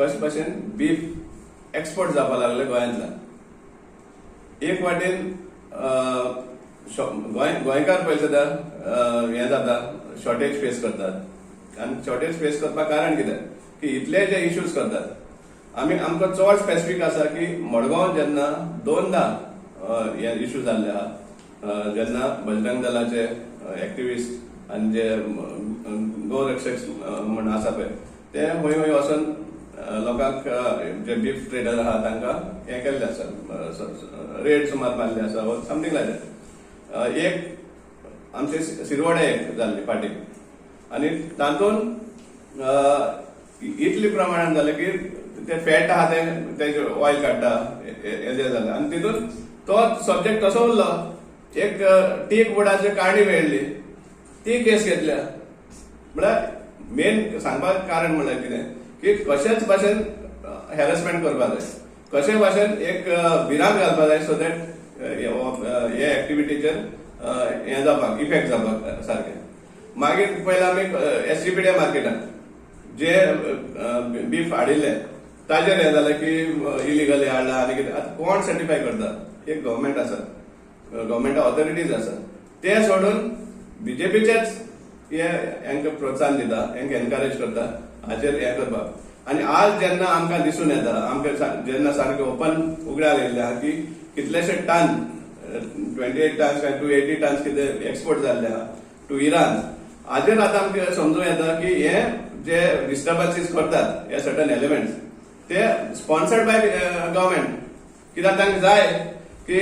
कशे भाशेन beef export जावपाक लागले गोंयांतल्यान. एक वाटेन गोंयकार पळयत जाल्यार हें जाता, शॉर्टेज फेस करतात. आनी शॉर्टेज फेस करपाक कारण कितें की इतले जे इश्यूज करतात आमी, आमकां चड स्पेसिफीक आसा की मडगांव जेन्ना दोनदा हे इश्यू जाल्ले आहा, जेन्ना बजरंग दलाचे एक्टिविस्ट आनी जे गोरक्षक म्हण आसा पळय, ते खंय खंय वचून लोकांक, जे बीफ ट्रेडर आहा तांकां हें केल्लें आसा, रेड सुमार मारले आसा, समथींग लायक that. एक आमचे सिरवडे एक जाल्ली फाटीं आनी तातूंत इतले प्रमाणान जालें की ते फॅट आहा ते तेजे ऑयल काडटा, हेजें जालें आनी तितून तो सब्जेक्ट तसो उरलो. एक टीक वुडाची काणी मेळ्ळी, ती केस घेतल्या. म्हळ्यार मेन सांगपाक कारण म्हणल्यार कितें की कशेच भाशेन हॅरसमेंट करपाक जाय, कशे भाशेन एक भिरांत घालपाक जाय, सो that हे एक्टिविटीचेर हें जावपाक, इफेक्ट जावपाक सारकें. मागीर पयलीं आमी एसजीपीडीए मार्केटान जे बीफ हाडिल्ले ताजेर हें जालें की इलिगल हाडला आनी कितें. आतां कोण सर्टिफाय करता? एक गव्हर्मेंट आसा, गव्हर्मेंट ऑथॉरिटीज आसा. ते सोडून बीजेपीचेच हे हांकां प्रोत्साहन दिता, हांकां एनकरेज करता हाचेर हें करपाक. आनी आज जेन्ना आमकां दिसून येता, आमकां जेन्ना सारकें ओपन उगड्यार येयल्लें आहा की कितलेशे टन, 28 टन्स काय 280 टन्स कितें एक्सपोर्ट जाल्ले आहा टू इरान, हाजेर आतां आमकां समजूं येता की हे जे डिस्टर्बन्सीस करतात हे सर्टन एलिमेंट्स, ते स्पॉन्सर्ड बाय गव्हर्मेंट. कित्याक तांकां जाय की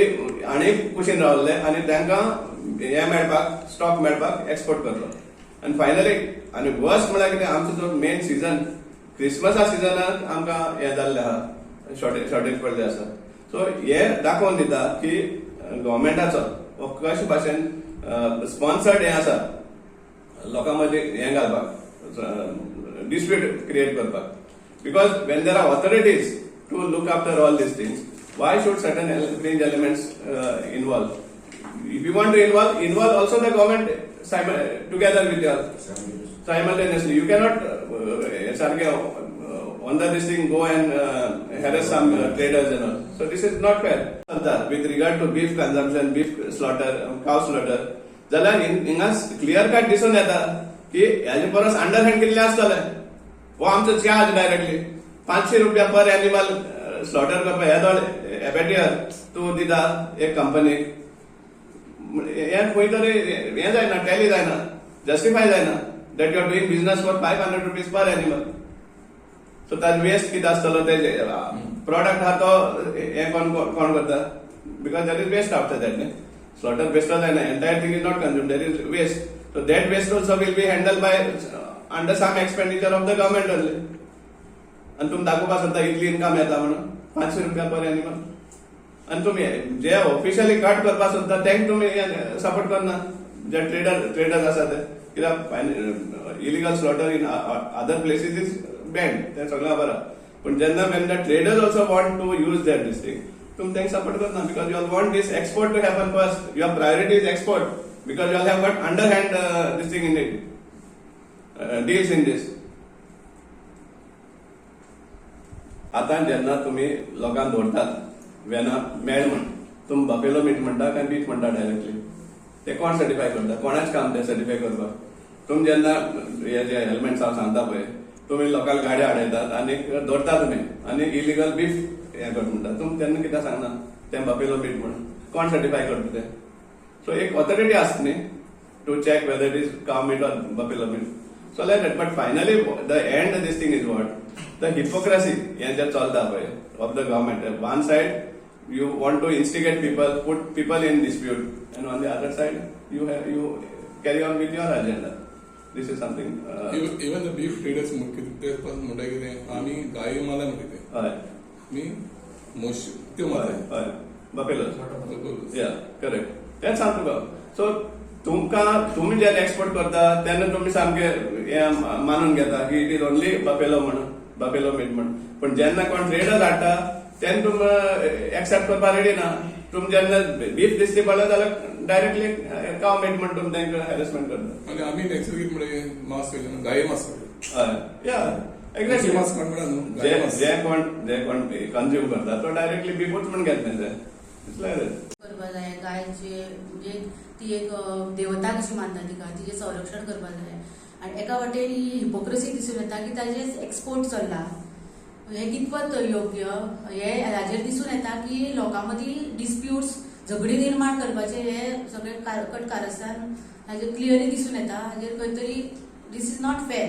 आनी कुशीन रावल्ले आनी तांकां हें मेळपाक, स्टॉक मेळपाक एक्सपोर्ट करलो. आनी फायनली आनी वर्स म्हळ्यार कितें, आमचो जो मेन सिजन क्रिसमसा सिजनाक आमकां हें जाल्लें आहा, शॉर्टेज पडले आसा. सो हे दाखोवन दिता की गव्हर्मेंटाचो हो कशे भाशेन स्पॉन्सर्ड हें आसा लोकां मदीं हें घालपाक, डिस्प्यूट क्रिएट करपाक. Because when there are authorities to look after all these things, why should certain fringe elements involve? If you want to involve, involve also the government together with you simultaneously. You cannot सारकें on the this thing go and harass some traders and all. So this is not fair. With regard to beef consumption, beef slaughter, cow slaughter, जाल्यार हिंगा clear cut दिसून येता की ह्याचे परस under hand कितले आसतले. हो आमचो चार्ज डायरेक्टली 500 रुपया पर एनिमल स्लॉटर करपाक येदोळ एबेटियर तूं दिता एक कंपनीक, हें खंय तरी हें जायना, टॅली जायना, जस्टिफाय जायना that you are doing business for ₹500 per animal. So ताजो वेस्ट कितें आसतलो, ते प्रॉडक्ट आहा तो हें कोण कोण करता? Because there is waste after that न्ही, स्लॉटर बेश्टो जायना, entire thing is not consume, there is waste. So that waste also will be handle by under some expenditure of the government only. आनी तुमी दाखोवपाक सोदता इतली इन्कम येता म्हणून 500 रुपया पर एनिमल, आनी तुमी जे ऑफिशियली कट करपाक सोदता तांकां तुमी सपोर्ट करना, जे ट्रेडर्स आसा ते. कित्याक illegal slaughter in other places is banned, तें सगळें खबर आहा. पूण जेन्ना when the traders also want to use that this thing, तुमी तांकां सपोर्ट करना, because you all want this export to happen first. Your priority is export because you all have got under hand this thing in it, deals in this. आतां जेन्ना तुमी लोकांक दवरतात vena मेळ म्हण, तुमी बफेलो मीट म्हणटा काय बीफ म्हणटा डायरेक्टली, ते कोण सर्टिफाय करता? कोणाच काम ते सर्टिफाय करपाक? तुमी जेन्ना हे जे हेल्मेट्स हांव सांगता पळय, तुमी लोकांक गाडी हाडयतात आनी दवरता तुमी आनी इलिगल बीफ हें कर म्हणटा, तुमी तेन्ना कित्याक सांगना तें बफेलो मीट म्हणून? कोण सर्टिफाय करता तें? सो एक ऑथॉरिटी आसता न्ही to check whether it is cow meat or buffalo meat. So like that. But finally the end this thing is what the hypocrisy हें जें चलता पळय of the government. One side you want to instigate people, put people in dispute, and on the other side you carry on with your agenda. This is something even the beef traders ते पण म्हणटा कितें, आमी गाय मारल्या म्हणटा ते, आमी म्हशी त्यो मारले. हय, बफेलोज, या, करेक्ट. तेंच सांग तुका. सो तुमकां तुमी जेन्ना एक्सपोर्ट करता तेन्ना तुमी सामके हें मानून घेता की it is only buffalo म्हणून, बफेलो मीट म्हणून. पूण जेन्ना कोण ट्रेडर हाडटा तेन्ना तुमी एक्सेप्ट करपाक रेडी ना. तुमी जेन्ना बीफ दिसती पडले जाल्यार डायरेक्टली काव मीट म्हण तुमी तांकां हॅरेसमेंट करता. आनी आमी नॅक्स्ट कितें म्हणटा, मांस गाये मांस. हय, या. Exactly. मांस कोण म्हणा न्हू, जे गाय मांस. जे कोण कंज्युम करतात तो डायरेक्टली बिफूच म्हण घेतले ते. It's like that. करपा जाय गायचे, म्हणजे ती एक देवता कशी मानता तिका, तिचें संरक्षण करपा जाय. आनी एका वाटेन ही हिपोक्रेसी दिसून येता की ताजेच एक्सपोर्ट चल्ला. हें कितपत योग्य हे हाजेर दिसून येता की लोकां मदीं डिस्प्युट्स, झगडी निर्माण करपाचें हे सगळे कट कारस्थान हाजेर क्लियरली दिसून येता. हाजेर खंय तरी this is not fair.